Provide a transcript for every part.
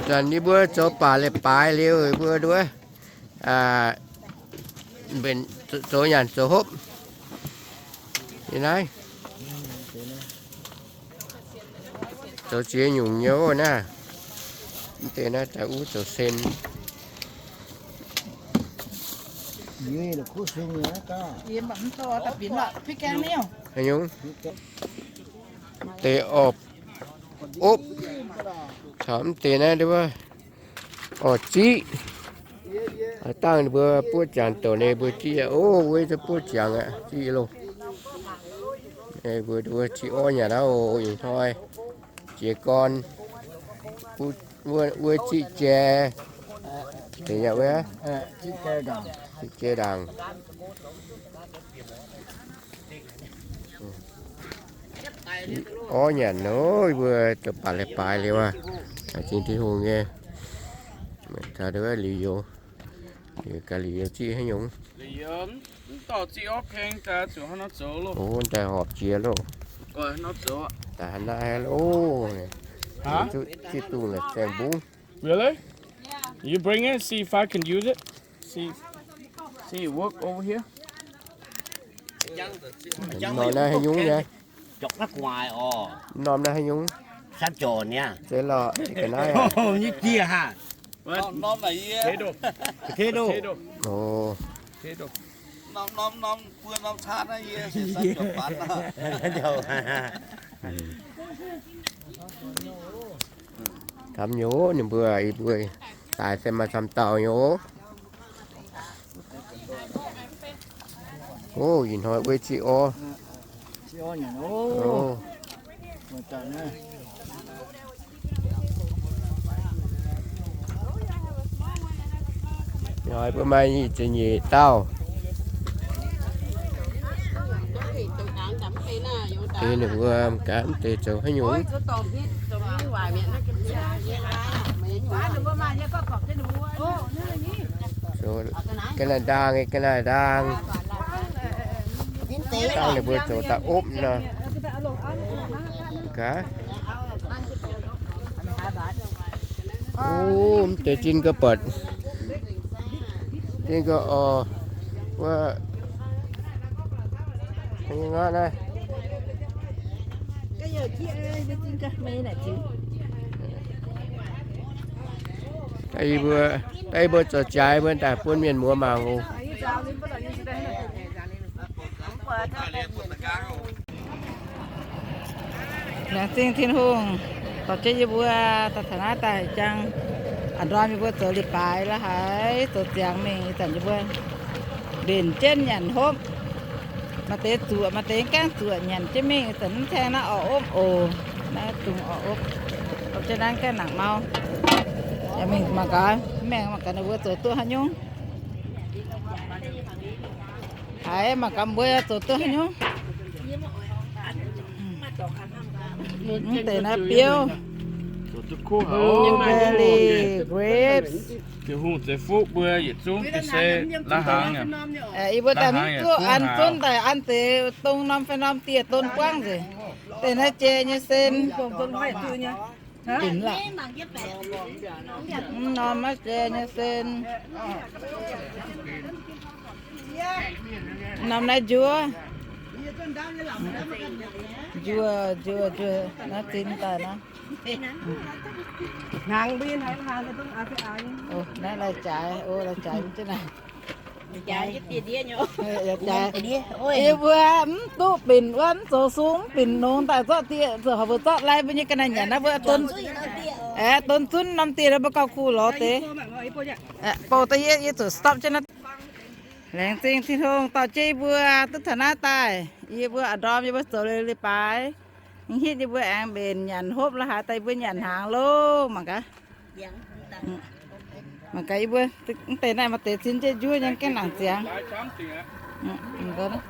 Zanc yie mbuo zoux baac leiz-baaix liuz, yie mbuo nduov, mbenc zoux nyanc zoux hopv. Yie naaiv zoux ziex nyungc nyei naaiv. Mv deix naaiv daaih uv zoux sen. Haaix nyungc? Deix orv opv caux mv deix naaiv, orv ziqv. Dangh ninh mbuo buov ziangx douc ninh mbuo ziqv aqv. Ov, wuov za'buov ziangx aqv, ziqv loh. Mbuo wuov ziqv orv nyanc aqv, ih hnoi jiez gorn, wuov ziqv jai, deix nyanc wuov, ziqv jai ndaangc. Orv nyanc nor, yie mbuo zoux baac leiz-baaix liuz aqv. Zingh Tin-Hungh nyei. Taux liuz youz, liuz gaax liuz youz ziqv haaix nyungc. Mv dorh ziqv orv peng daaih zuqc hnangv nor zoux loh. O, daaih horpc jiex loh. Daaih hnangv naaiv haiv loh. Zuqc ziqv dungh la'zaeng mbungv. Really? You bring it, see if I can use it. See, see it work over here. Norm naaiv haaix nyungc nyei? Norm naaiv haaix nyungc? Zeiz lorqc, ga'naaiv aqv. Potato. Potato. O. Norm, norm, norm, mbuo norm caatv naaiv yie se camv nyei, ninh mbuo, yie mbuo daaih se maaih camv dauh nyei oc. O, ih hnoi wuov ziqv orv. Ih hnoi mbuo maaih nyic ziepc nyeic dauh. Deix ninh mbuo mv gaax mv deix zoux haaix nyungc. Ga'naaiv ndaang, ga'naaiv ndaang. Dangh ninh mbuo zoux daaih opv nor. Gaax. O, mv deix zinh ga'buatc. Zinh ga'orqc. Wuov, daaih yie mbuo, daaih yie mbuo zoux jaaix mbuo daaih bun mienh muoz mangc oc. Laengz zingh Tin-Hungh dorh jienv yie mbuo daaih taux naaiv daaih jangx, a'ndorm yie mbuo zoux leiz-baaix la'haaix zoux ziangx mingh, ih zanc yie mbuo mbenc jienv nyanc hopv. Maaih deix zuoqc, maaih deix gaengh zuoqc nyanc jienv mingh, ih zanc mv tengx naaiv orqc opv oc. Naaiv dungz orqc opv, opv jienv naaiv gaengh nangc mau. Yaac mingh mangc gaax, mv mengh mangc gaax ninh mbuo zoux duqv haaix nyungc. Haiz mangc gaax mbuo zoux duqv haaix nyungc. Mv deix naaiv biouv, blueberry, grapes. Tin-Hungh ceix fuqv mbuo yietc zungv ga'sie la'hnaangx. Yie mbuo daaih mv duqv an zunv daaih an deix dong norm fai norm dieh don buangv nzengc. Deix naaiv jai nyei sen. Mv norm naaiv jai nyei sen. Norm naaiv njuov. Njuov, njuov, njuov, naaiv zinh daaih naaiv. Naaiv lai-jaaix, o, lai-jaaix jienv naaiv. Yie mbuo mv duqv binc wuov, mv zoux sung mv binc nongx daaih zorqv dieh, zoux haaix mbuo zorqv lai mbuo nyei ga'naaiv nyanc naaiv mbuo don, aeqv, don zunv norm dieh naaiv mbuo gauh kuh lorz deix. Bouh daaih yie, yie zuqc stop jienv naaiv. Laengz zingh Tin-Hungh dorh jienv yie mbuo duqv taux naaiv daaih. Yie mbuo a'ndorm yie mbuo zoux leiz-baaix, hitv yie mbuo aengx mbenc nyanc hopv la'haaix daaih yie mbuo nyanc hnaangx loh. Mangc gaax, mangc gaax yie mbuo mv deix naaiv maaih deix cin jienv njuov nyei gaengh nangc ziangx.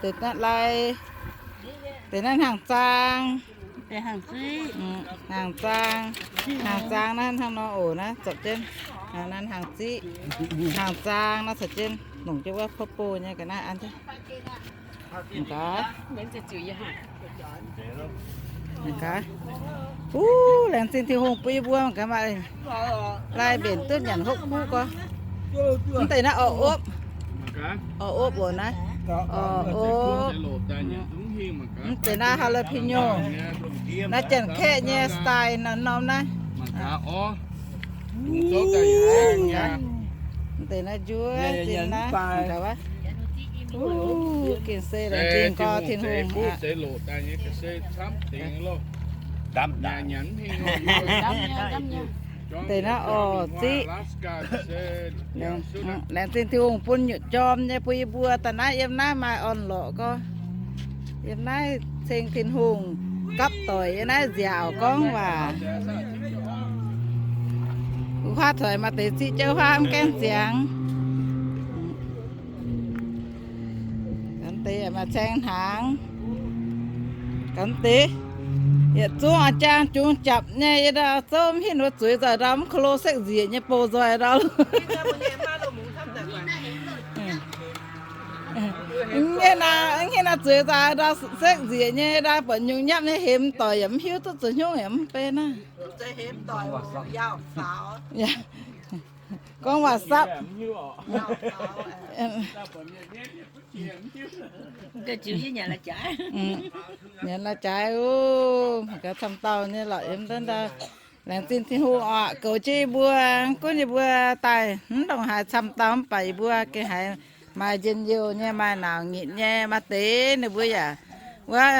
Deix naaiv lai, deix naaiv hnaangx-zaang. Hnaangx-zaang, hnaangx-zaang naaiv hnangv nor oc, naaiv zorpc jienv. Naaiv hnaangx-ziqv, hnaangx-zaang naaiv zorpc jienv longc jienv wuov purple nyei ga'naaiv an jienv. Mangc gaax. Mangc gaax. Uv, laengz zingh Tin-Hungh bun yie mbuo mangc gaax maaih lai mbenc duqv nyanc hopv kuv gorx. Mv deix naaiv orqc opv. Orqc opv oc naaiv. Orqc opv. Mv deix naaiv jalapeno. Naaiv Janx-Kaeqv nyei style naaiv norm naaiv. Mv deix naaiv njuov zinh naaiv. Mangc gaax wuov. Uv, gengh se laengz zingh gorx Tin-Hungh aqv. Deix naaiv orqc ziqv. Laengz zingh Tin-Hungh bun nyutc jorm nyei bun yie mbuo daaih naaiv yiem naaiv maaih orn-lorqc gorx. Yiem naaiv ceng Tin-Hungh gapv doic yiem naaiv nziaauc gorngv waac. Wuov huaav coix maaih deix ziqv jauv huaav mv gaengh ziangx. Ganh deix maaih caeng hnaangx. Ganh deix. Yietc zungv a'jang jungx japc nyei, yie ndau zouv mv hinc wuov zuiz nzoih ndau mv ko lo sekv nzieqc nyei bou nzoih ndau. Mv hinc naaiv zuiz nzoih ndau sekv nzieqc nyei ndau buatc nyungc nyapv nyei hemx doic yaac mv hiuv duqv zuqc hnyouv yaac mv bei naaiv. Gorngv waac sapv. Nyanc la'jaaix oc, gaax camv dauh nyei lorqc yiem ndau. Laengz zingh Tin-Hungh oc, goux jienv yie mbuo, gunv yie mbuo daaih mv ndongc haaix camv dauh mv baac yie mbuo gengh haiz maaih njien-youh nyei, maaih naauc nyitc nyei. Maaih deix ninh mbuo yaac wuov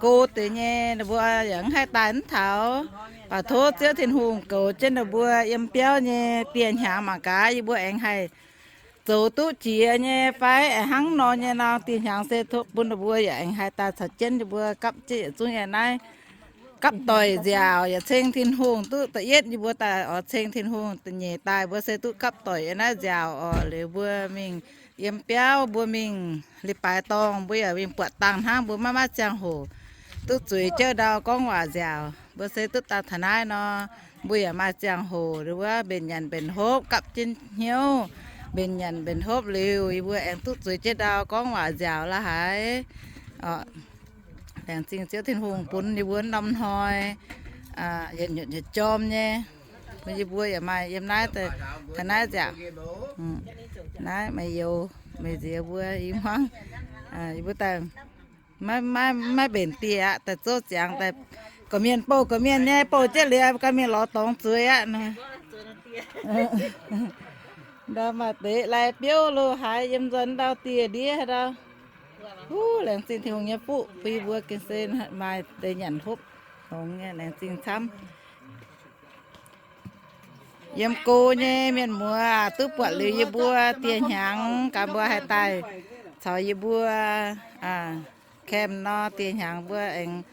go deix nyei, ninh mbuo yaac mv haih daaih mv taux. Baac tov Ziouv Tin-Hungh goux jienv ninh mbuo yiem biauv nyei dieh hnyangx mangc gaax yie mbuo aengx haih zoux duqv jiex nyei fai hnangv nor nyei nor. Dieh hnyangx se tov bun ninh mbuo yaac aengx haih daaih caux jienv yie mbuo gapv jienv yietc zungv yiem naaiv gapv doic nziaauc, yaac ceng Tin-Hungh duqv da'yietv yie mbuo daaih oix ceng Tin-Hungh nyeic daaih mbuo se duqv gapv doic yiem naaiv nziaauc oc. Liuz mbuo mingh yiem biauv, mbuo mingh leiz-baaix dorngh, mbuo yaac mingh buatc dangh hnangv, mbuo maiv maaih ziangh hoc duqv zueiz jienv ndau gorngv waac nziaauc. Mbuo se duqv daaih taux naaiv nor, mbuo yaac maaih ziangh hoc liuz wuov mbenc nyanc mbenc hopv gapv jienv hnyouv, mbenc nyanc mbenc hopv liuz yie mbuo aengx duqv zueiz jienv ndau gorngv waac nziaauc la'haiz. Laengz zingh Ziouv Tin-Hungh bun yie mbuo norm hnoi yietc nyutc yietc jorm nyei. Yie mbuo yaac maaih yiem naaiv, taux naaiv nziaauc. Naaiv meih youz meih nziex mbuo i hmuangv, yie mbuo daaih maiv, maiv mbenc dieh aqv, daaih zouv ziangx daaih, gorqv-mienh bouh gorqv-mienh nyei, bouh jienv liuz ganh mingh lorz dorngx zueiz aqv. Ndau maaih deix lai biouv lo haaix yiem nzuonx ndau dieh ndiev haaix ndau. Huv, laengz zingh Tin-Hungh nyei fuqv bun yie mbuo gengh se maaih deix nyanc hopv longx nyei, laengz zingh camv. Yiem go nyei mienh muoz duqv buatc liuz yie mbuo dieh hnyangx, gaax mbuo haih daaih caux yie mbuo camp nor, dieh hnyangx mbuo aengx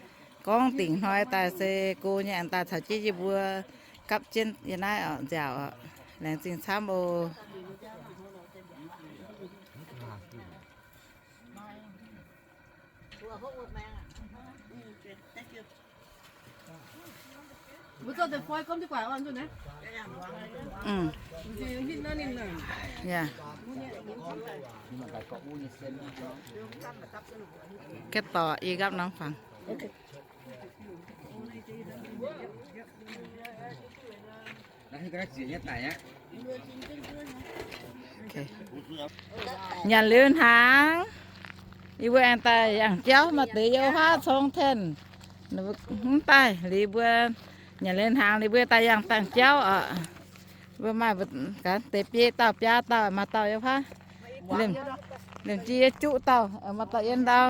gorngv dingc hnoi daaih se go nyei aengx daaih caux jienv yie mbuo gapv jienv yiem naaiv oc, nziaauc oc. Laengz zingh camv oc. Kv dorc i gapv norm fangx. Nyanc liuz hnaangx, yie mbuo aengx daaih yangh jauv. Maaih deix yiem wuov huaav cong tengx, mv daaih liuz mbuo nyanc liuz hnaangx liuz mbuo daaih yangh dangh jauv oc. Mbuo maaih gaax deix biei dauh biaa dauh, maaih dauh yiem wuov huaav, liemh jiex juqv dauh, maaih dauh yiem ndau.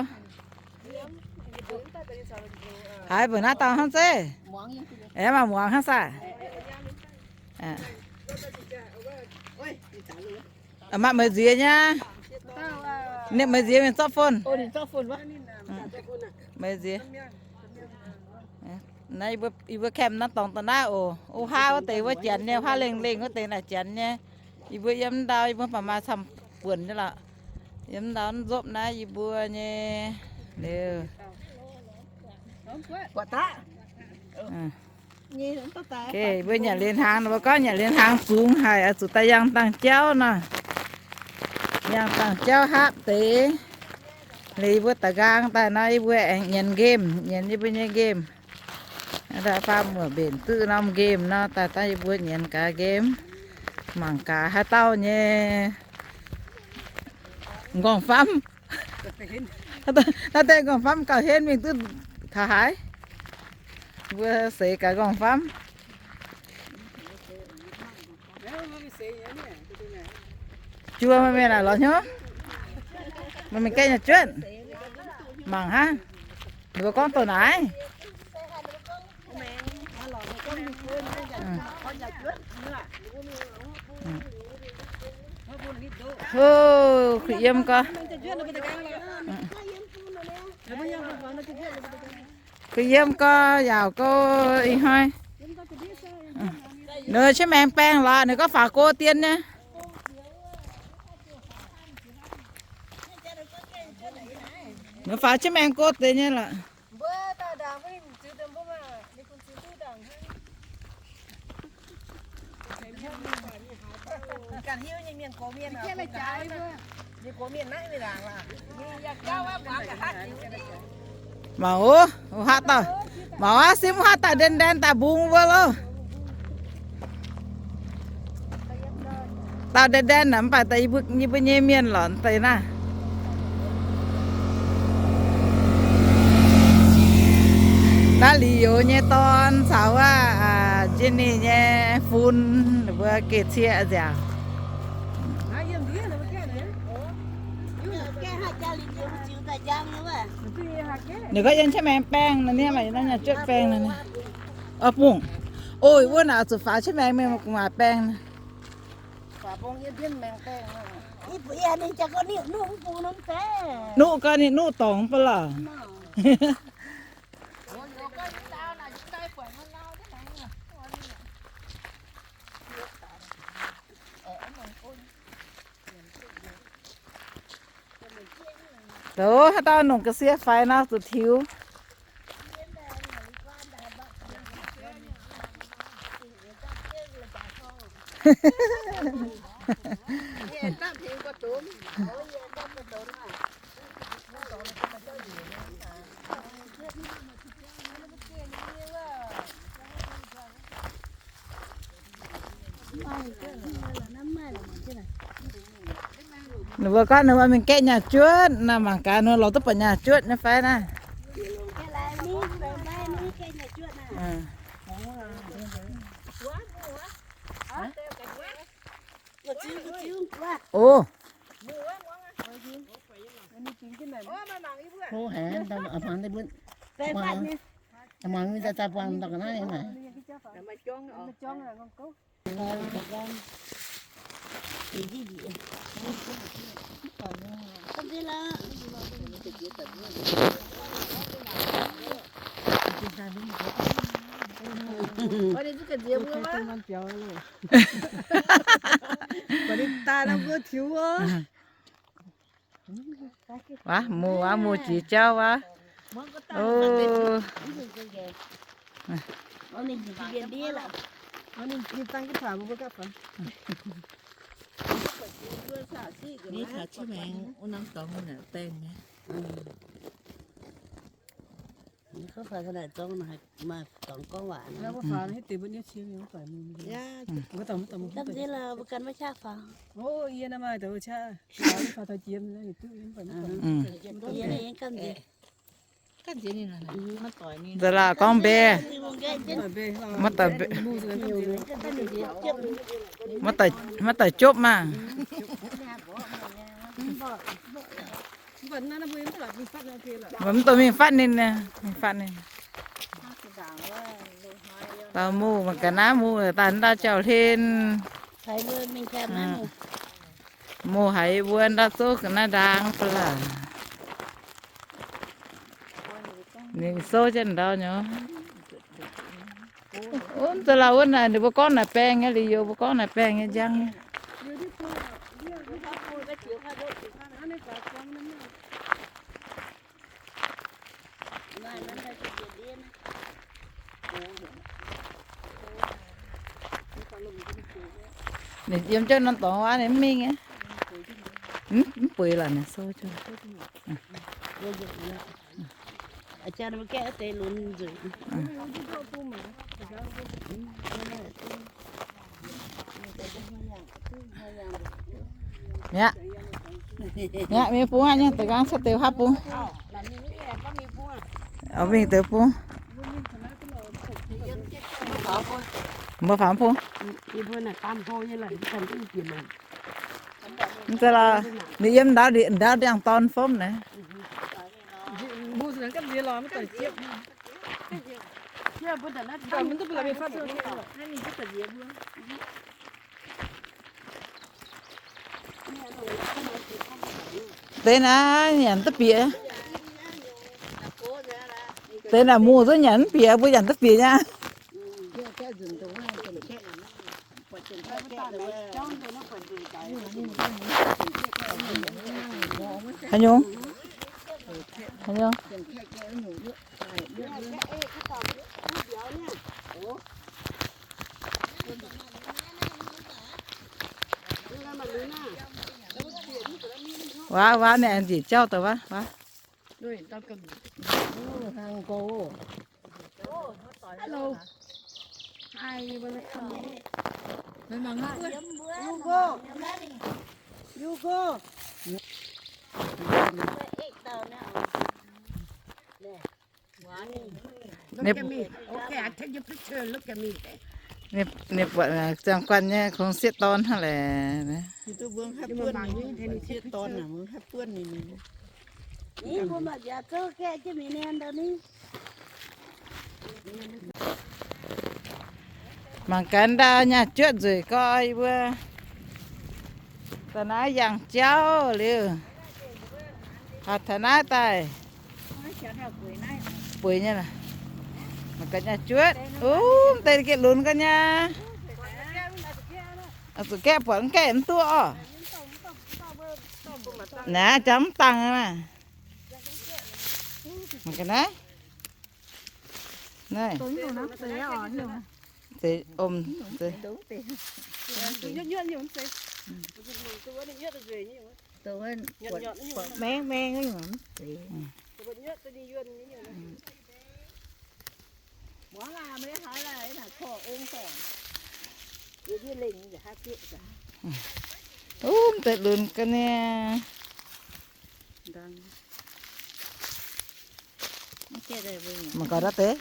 Haiz mbuo naaiv dauh hnangv zeiv, aengx maaih muangx hnangv saah. Maaih meih nziex nyei. Ninh meih nziex mingh zorqv phone. Meih nziex. Naaiv yie mbuo camp naaiv dorngx daaih naaiv oc. Wuov huaav wuov deix wuov janx nyei, huaav lengh lengh wuov deix naaic janx nyei. Yie mbuo yiem ndau yie mbuo baac maaih camv-buonc nyei lorqc. Yiem ndau nzopv naaiv yie mbuo nyei liuz. Mbuo nyanc liuz hnaangx, mbuo gorngv nyanc liuz hnaangx zungx haic, oix zuqc daaih yangh dangh jauv nor. Yangh dangh jauv hapv deix. Liuz yie mbuo da'nqaang daaih nor, yie mbuo aengx nyienz nqemh, nyienz yie mbuo nyei nqemh. Faam muoc mbenc duqv norm nqemh nor, daaih dangh yie mbuo nyienz gaax nqemh. Mangc gaax haaix dauh nyei nqorngv-famv. Naaiv deix nqorngv-famv gauh henv mingh duqv taux haaix. Mbuo seix gaax nqorngv-famv. Juov meih mingh naaic lorz hnyouv. Meih mingh gaeqv nyei juotv. Mangc hnangv. Ninh mbuo gorngv doh naaiv. Hov, kuh yiem gorx. Kuh yiem gorx, yaauc gorx ih hnoi. Ninh cin maengx baengh lorqc, ninh gorngv faaux go dien nyei. Ninh faaux cin maengx go deix nyei lorqc. Mangc oc, haaix dauh, mangc oc, sim haaix dauh ndaen ndaen daaih mbungx mbuo loh. Dauh ndaen ndaen naaic mv baac daaih yie mbuo nyei mienh lorqc deix naaiv. Naaiv Liuz nyei dorn caux wuov Jenny nyei fun, ninh mbuo geh cieqv nziaauc. Ninh gorngv yiem qiex maengx baengh nor, ninh maaih nyaah juotv baengh nor. Bungx, o, wuov naaic zuqc faaux qiex maengx mingh maaih baengh nor. Nuqv gau ninh nuqv dorngx ba'laqc. Doz haaix dauh nongc ga'sie faix nor zuqc tiux. Ninh mbuo gorngv ninh mbuo mingh gaeqv nyaah juotv naaic, mangc gaax ninh mbuo lorz duqv buatc nyaah juotv nyei fai naaiv. O, Waac, muoz waac, muoz jiex jauv waac. O, nza'laauc gorngv mbe, maiv daaih jopv maah. Mv dungx mingh fatv ninh, mingh fatv ninh. Dauh mouh mangc ga'naaiv mouh daaih ndau jauv-hlen. Mouh haiz mbuo ndau zouv ga'naaiv ndaang ba'laqc. Ninh souv jienv ndau nyei. Wuov nza'laauc wuov naaic ninh mbuo gorngv naaic baengh nyei, Liuz mbuo gorngv naaic baengh nyei njang nyei. Ninh yiem jienv norm dorngx wuov ninh mv mingh aqv. Mv bueix lorqc, ninh souv jienv. Mi'aqv, mi'aqv, mingh bung aqv, nyei deix nqaang cuotv deix haav bung. Mingh deix bung. Mbuo faaux bung. Mv zeiz lorqc, ninh yiem ndau, ndau ndiangx-dorn fomv naaiv. Deix naaiv nyanc duqv bieqc. Deix naaic mungh duqv nyanc mv bieqc, mbuo nyanc duqv bieqc nyei. Haaix nyungc? Haaix nyungc? Waav, waav, naaiv aengx njiec jauv daaih waav, waav. Ninh, ninh buatc ziangh guanh nyei kungx sieqv dorn hnangv laeh. Mangc gaax ndau nyaah juotv nzueic gorx yie mbuo. Da'naaiv yangh jauv liuz, taux naaiv daaih bueix nyei. Mangc gaax nyaah juotv, mv deix geh lunx ga'nyaah. Zuqc gaeqv buatc mv gaeqv mv duqv orqc. Naaiv jangx mv dangh maah. Mangc gaax naaiv. Naaiv. Zeiz om, zeiz. Maeng maeng nyei mv zeiz. Ov, mv deix lunx ga'nyaah. Mangc gaax naaiv deix.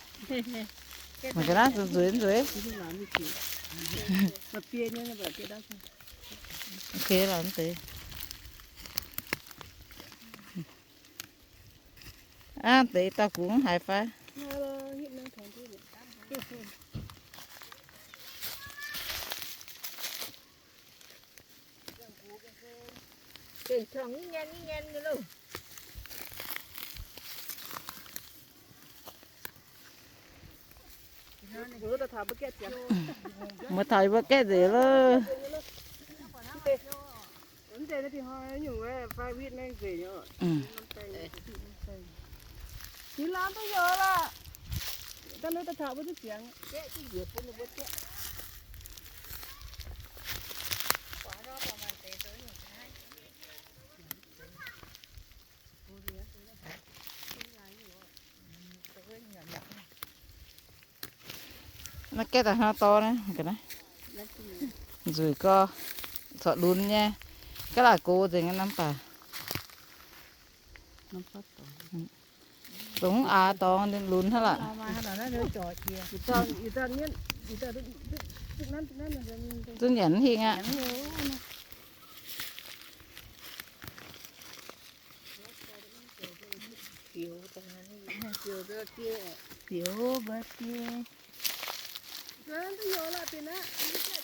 Mangc gaax naaiv nzueic nzueic. Ok lorqc, mv deix. Aav, deix dauh gux mv haiz fai. Muoz taux yie mbuo gaeqv nzengc loh. Naaiv gaeqv daaih hnangv dorv naaiv, nzueic gorx, corc lunx nyei, ga'laaic gox nzengc nyei norm baac. Dongh aax dorngx lunx hnangv lorqc. Zunv nyanc mv hingh aqv.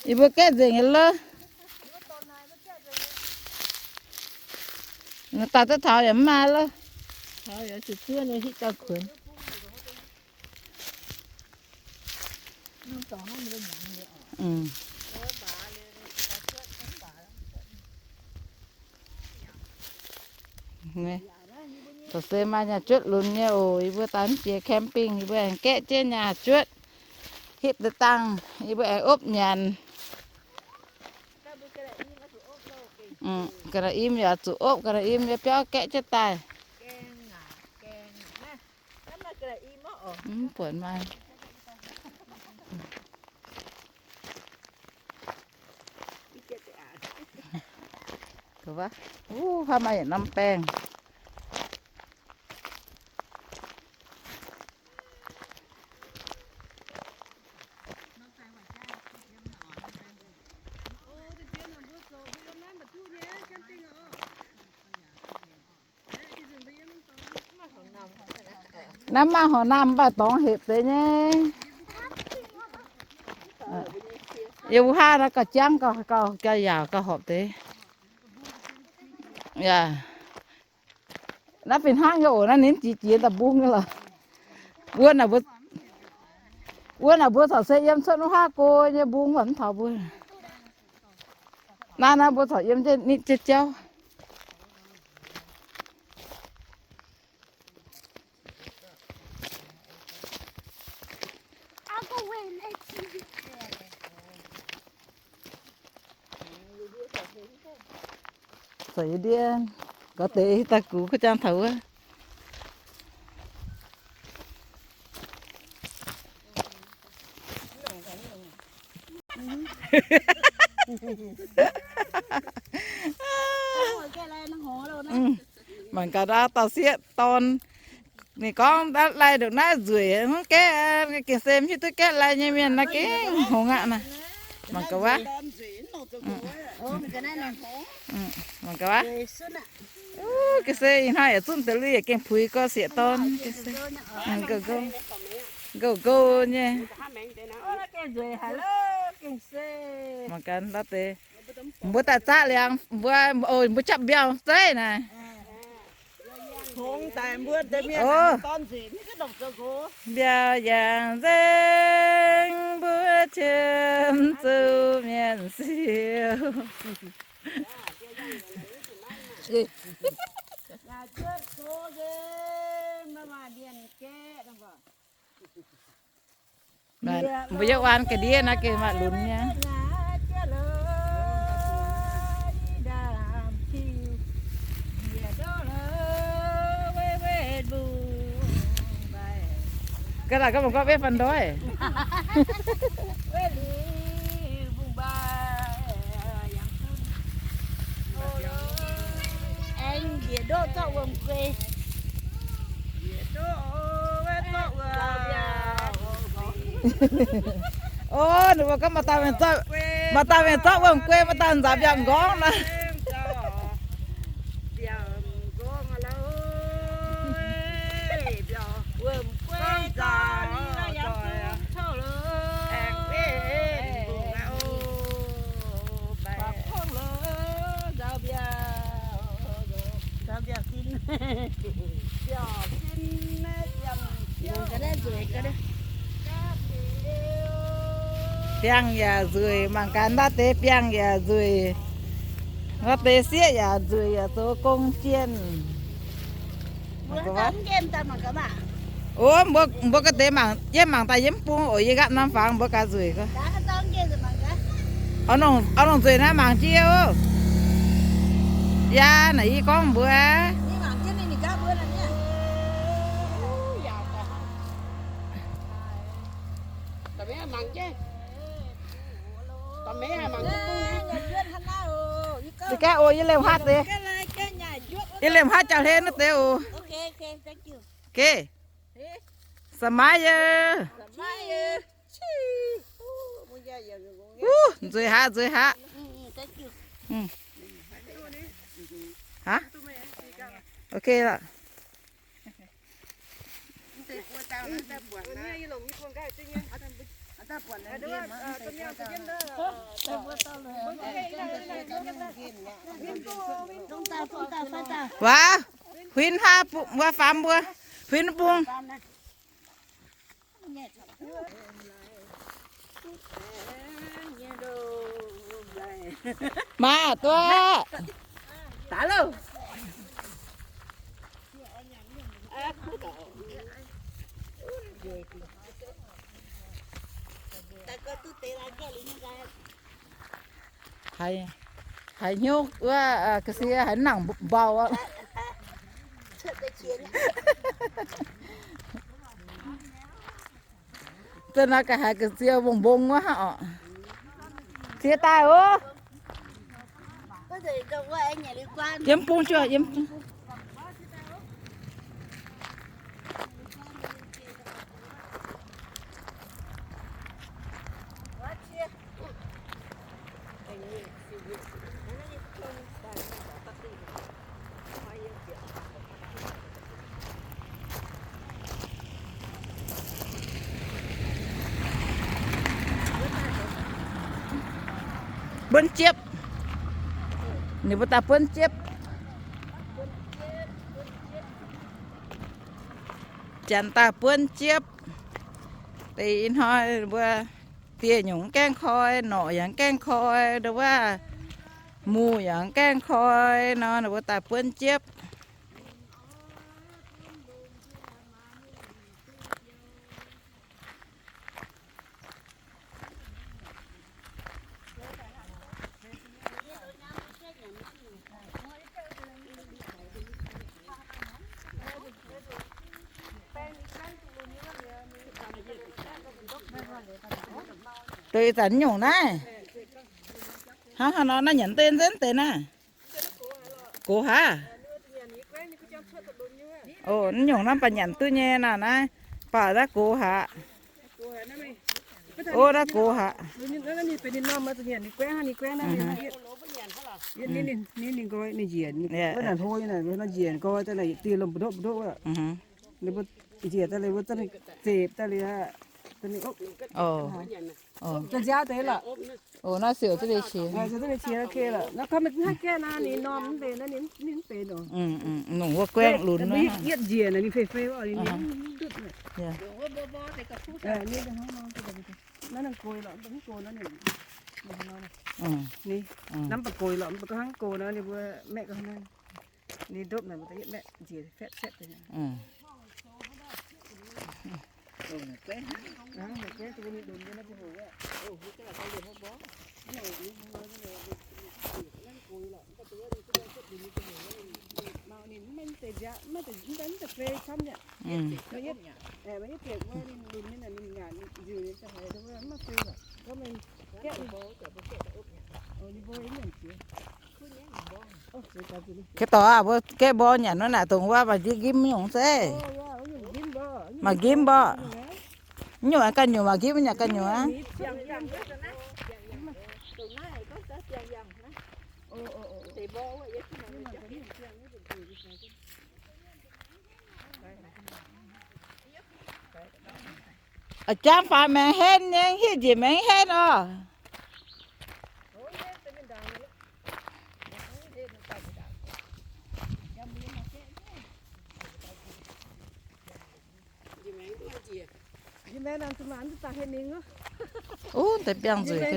Yie mbuo gaeqv nzengc loh. Daaih duqv taux yaac mv maaih loh. Taux se maaih nyaah juotv lunx nyei oc. Yie mbuo daaih mv jiex camping, yie mbuo aengx gaeqv jienv nyaah juotv, hitv deix dangh, yie mbuo aengx opv nyanc. Ga'naaiv im yaac zuqc opv, ga'naaiv im yaac biauv gaeqv jienv daaih. Mv buatc maaih. Wuov, hnangv maaih yietc norm baengh. Naaiv maaih horc naamh mv baac dorngx hepc deix nyei. Yiem wuov haav naaiv gauh jangv, gauh, gauh, gauh yaauc, gauh horpc deix. Yaac, naaiv fih hnangv nyei oc. Naaiv ninh jiex jiex daaih mbung nyei lorqc. Wuov naaic mbuo, wuov naaic mbuo corc se yiem cuotv wuov haav go nyei mbung mv taux mbuo. Naaiv, naaiv mbuo corc yiem nitv jienv jauv. Zoux yie ndiev. Gauh deix daaih gux kuv jang taux wuov. Mangc gaax, dauh sieqv dorn, ninh gorngv lai ndongc naaiv nzueic, mv gaeqv, gengh se mv hiuv duqv gaeqv lai nyei mienh naaiv gengh hngongx aqv naaiv. Mangc gaax wuov. Mangc gaax wuov. Gengh se ih hnoi yaac zunv deix lui yaac gengh puix gorx sieqv dorn. Gouv gouv nyei. Mangc gaax ndau deix. Mbuo daaih zaqv liangx, mbuo, mbuo qapv mbiauh zeiv naaic. Mbiauh yangh nzengc mbuo qiemx zuqc mienh siou. Mbuo yiem wuov ga'ndiev naaiv gengh maaih lunx nyei. Ga'naaiv gorngv mangc gorngv beiv fanh ndoih. Aengx njiec ndoqv zorqv wuom-guei. O, ninh mbuo gorngv maaih dauh, maaih dauh mienh zorqv wuom-guei, maaih dauh nzaaux mbiaauc nqorngv nor. Biangh yaac nzueic, mangc gaax ndau deix biangh yaac nzueic. Ndau deix sieqv yaac nzueic, yaac zoux gong jienh. O, mbuo, mbuo ga'deix mangc, yie mangc daaih yie mv bung oc, yie nqaapv norm fangx mbuo gaax nzueic. Oix longc nzueic naaiv mangc jienv oc. Yaac naaic yie gorngv mbuox. Za'gengh oc, yie lemh haav deix. Yie lemh haav jauv-hlen naaiv deix oc. Geh. Smile. Wuov, nzueic haic, nzueic haic. Ok lorqc. Waac, huin haav, wuov faam mbuo, huin bung. Maa duqv. Haiz, haiz hnyouv wuov, ga'sie haiz nangc mbau aqv. Zinh naaiv ga'haiz ga'sie mbong mbong wuov hnangv orqc. Cie daaih oc. Yiem bung juov, yiem bung. Buonv jiepv. Ninh mbuo daaih buonv jiepv. Janx daaih buonv jiepv. Deix ih hnoi mbuo dieh nyungc mv gaengh koi, norqc yaac mv gaengh koi, nduov wuov, muh yaac mv gaengh koi nor, ninh mbuo daaih buonv jiepv. Deix ih zanc nyungc naaiv. Hnangv haaix nor naaiv nyanc deix nzenv deix naaiv. Gox haav. O, nyungc naaiv baac nyanc duqv nyei naaiv naaiv. Baac naaiv gox haav. O, naaiv gox haav. Ninh njiec nqoi, ninh mbuo njiec daaih liuz mbuo zepc daaih liuz, nziaauv deix lorqc. Naaiv siouc duqv deix qiex. Nungc wuov guaengv lunx. Yietv njiec naaic ninh fei-fei oc, ninh ndutv. Naaiv nqoi lorqc, mv go nor ninh, hnamv baac gox lorqc, mv baac hnangv go nor ninh mbuo maeqv ga'hnoi. Ninh ndopv naaic mbuo daaih yietv maeqv njiec fatv fatv deix. Kei dorh aqv, mbuo gaeqv mborqv nyanc wuov naaic, dongh wuov maaih nziex nqimv nyungc se. Maaih nqimv mborqv. Nyungc ganh nyungc maaih nqimv, nyanc ganh nyungc aqv. A'jangv faaux maengx hen nyei, hieh njiec maengx hen oc. Ov, deix biangh nzueic. Deix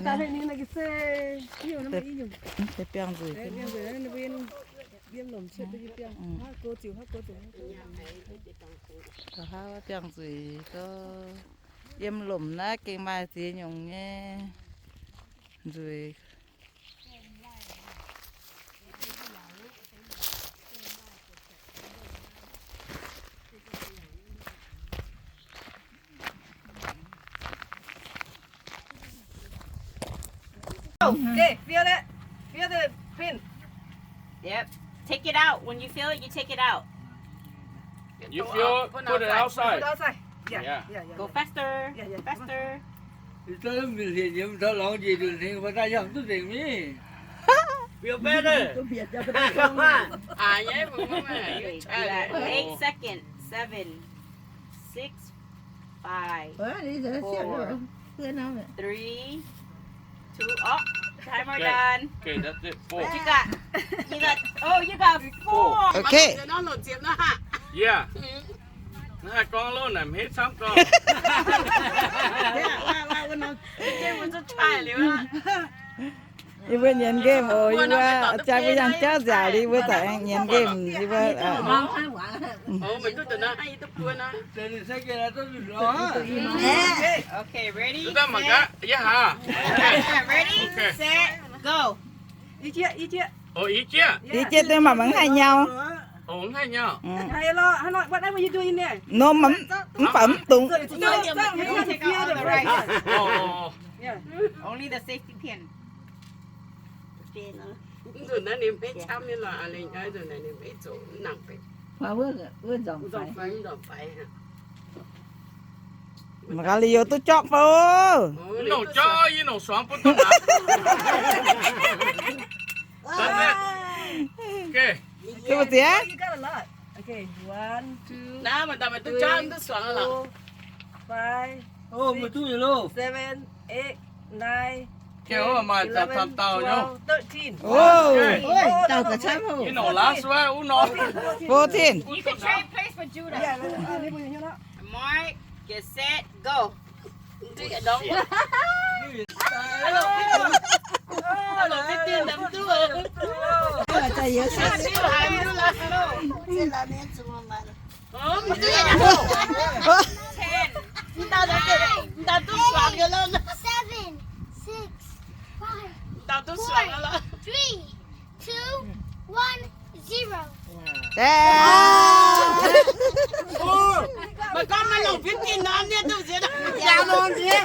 biangh nzueic. Biangh nzueic gau. Yiem lomc naaiv gengh maaih ziex nyungc nyei nzueic. Okay, feel it. Feel the pin. Yep. Take it out. When you feel it, you take it out. You feel it, put it outside. Put outside. Yeah, yeah, yeah. Go faster. Yeah, yeah. Faster. Feel better. Eight seconds. Seven, six, five, four, three, two. Oh, timer done. Okay, that's it. Four. You got, you got, oh, you got four. Okay. Yeah. Naaiv gorngv loh naaic mv hetv camv gorngv. Yie mbuo nyienz game oc, yie mbuo jaa mbuo yangh jauv nziaauc, yie mbuo zaqc aengx nyienz game, yie mbuo. Okay, ready, set, go. Ready, set, go. Ih jieqv, ih jieqv deix maaih mv haih nyau. Norm mv baac mv dungx. Only the safety pin. Mangc gaax liuz duqv jorqv fai. Mv nongc jorqv, yie nongc suangx bun dongh aqv. Duqv ziex? Okay, one, two, three, four, five, six, seven, eight, nine, ten, eleven, twelve, thirteen. Oh, fourteen. You know, last one, uno. Fourteen. You can trade place with Judah. Mark, get set, go. Ten, nine, eight, seven, six, five, four, three, two, one, zero. Maiv gorngv maiv longc fifteen nor, mienh duqv nziex.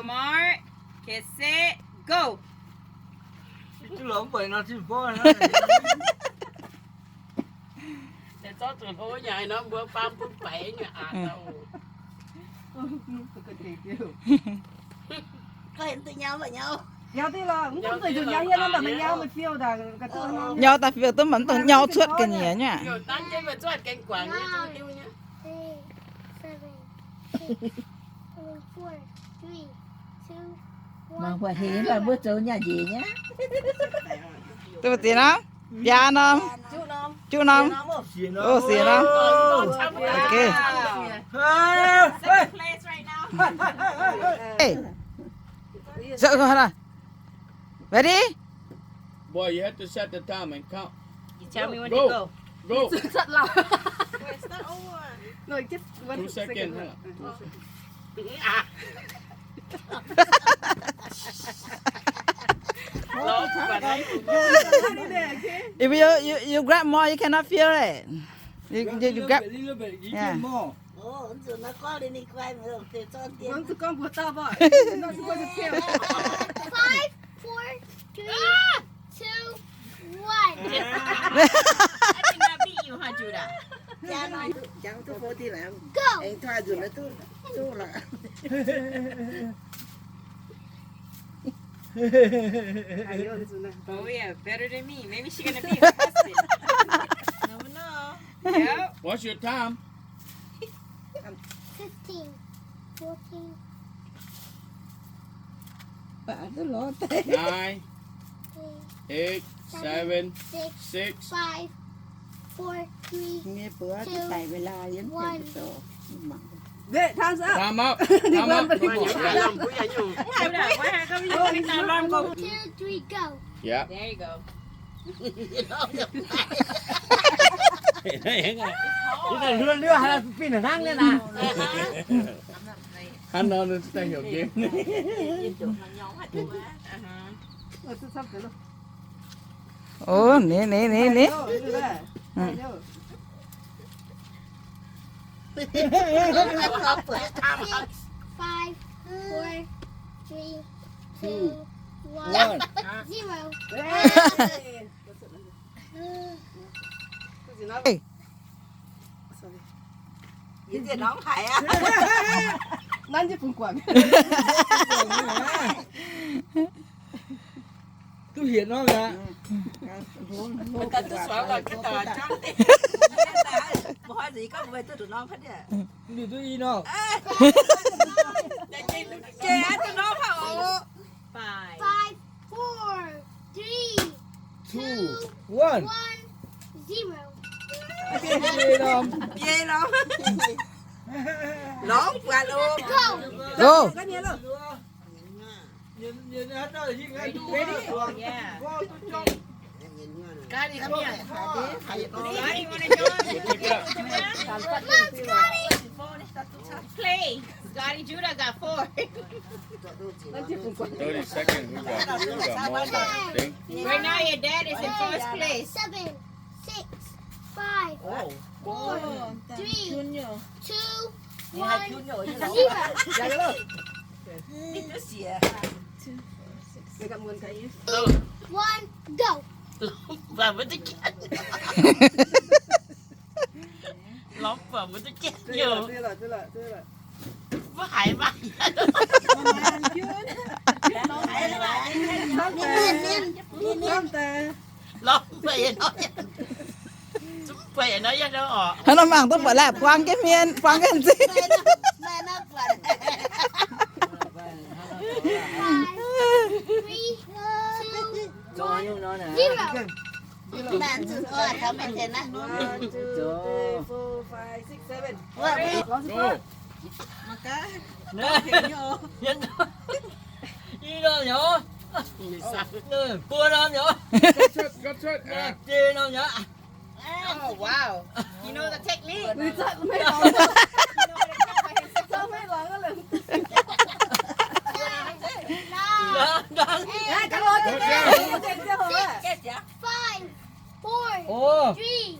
Mark, get set, go. Nyau daaih fiou duqv mv dongh nyau cuotv ga'nyiec nyei. Mangc buatc heix mbuo zoux nyaah njiec nyei. Duqv ziex norm, biaa norm, juqv norm. Ov, siec norm. Ok. Ready? Boy, you have to set the time and count. You tell me when to go. Go. Two seconds. If you, you, you grab more, you cannot feel it. You, you, you grab. Yeah. Five, four, three, two, one. I did not beat you, huh, Judah? Go. Oh yeah, better than me. Maybe she gonna be her husband. Never know. Yep. What's your time? Fifteen, fourteen. Nine, eight, seven, six, five, four, three, two, one. Wait, time's up. Time up. Time up. Come on. One, two, three, go. Yeah. There you go. Ih, luo luo haaix fin hnangv nyei naaic. Hnangv nor ninh daaih heuc game. Ov, ninh, ninh, ninh, ninh. Six, five, four, three, two, one, zero. Hey. Duqv hienx nor gaax. Ninh duqv i nor. Five, four, three, two, one, zero. Go. Go. Ready? Yeah. Scotty, come here. Scotty, wanna join? Come on, Scotty. Play. Scotty, Judah got four. Thirty seconds. We got, we got more than that, I think. Right now, your dad is in first place. Seven, six, five, four, three, two, one, zero. One, go. Lorz buatc mbuo duqv jienv youh. Mv haiz maah. Lorz buatc yietc norm, zungv buatc yietc norm yie nor oc. Hnangv nor mangc duqv buatc laeh buang jienv mienh, buang jienv nzingh. Zero. One, two, three, four, five, six, seven. Go. Ih norm nyei. Buo norm nyei. Go, go, go. Jiex norm nyei. Oh, wow. You know the technique. Five, four, oh, three,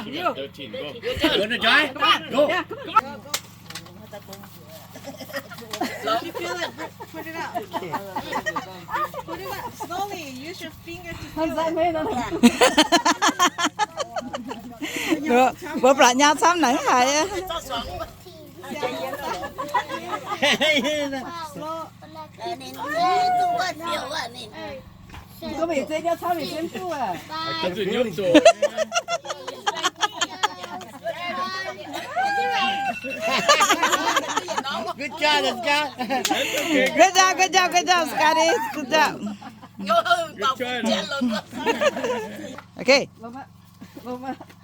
on, you. Go, Joy. Go. If you feel it, put it up. Put it up slowly. Use your finger to feel it. Mbuo blatc nyau camv naaic haiz. Slow. Good job, Scott. Good job, good job, good job, Scotty. Good job. Good job. Okay.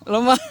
Lomh mangc.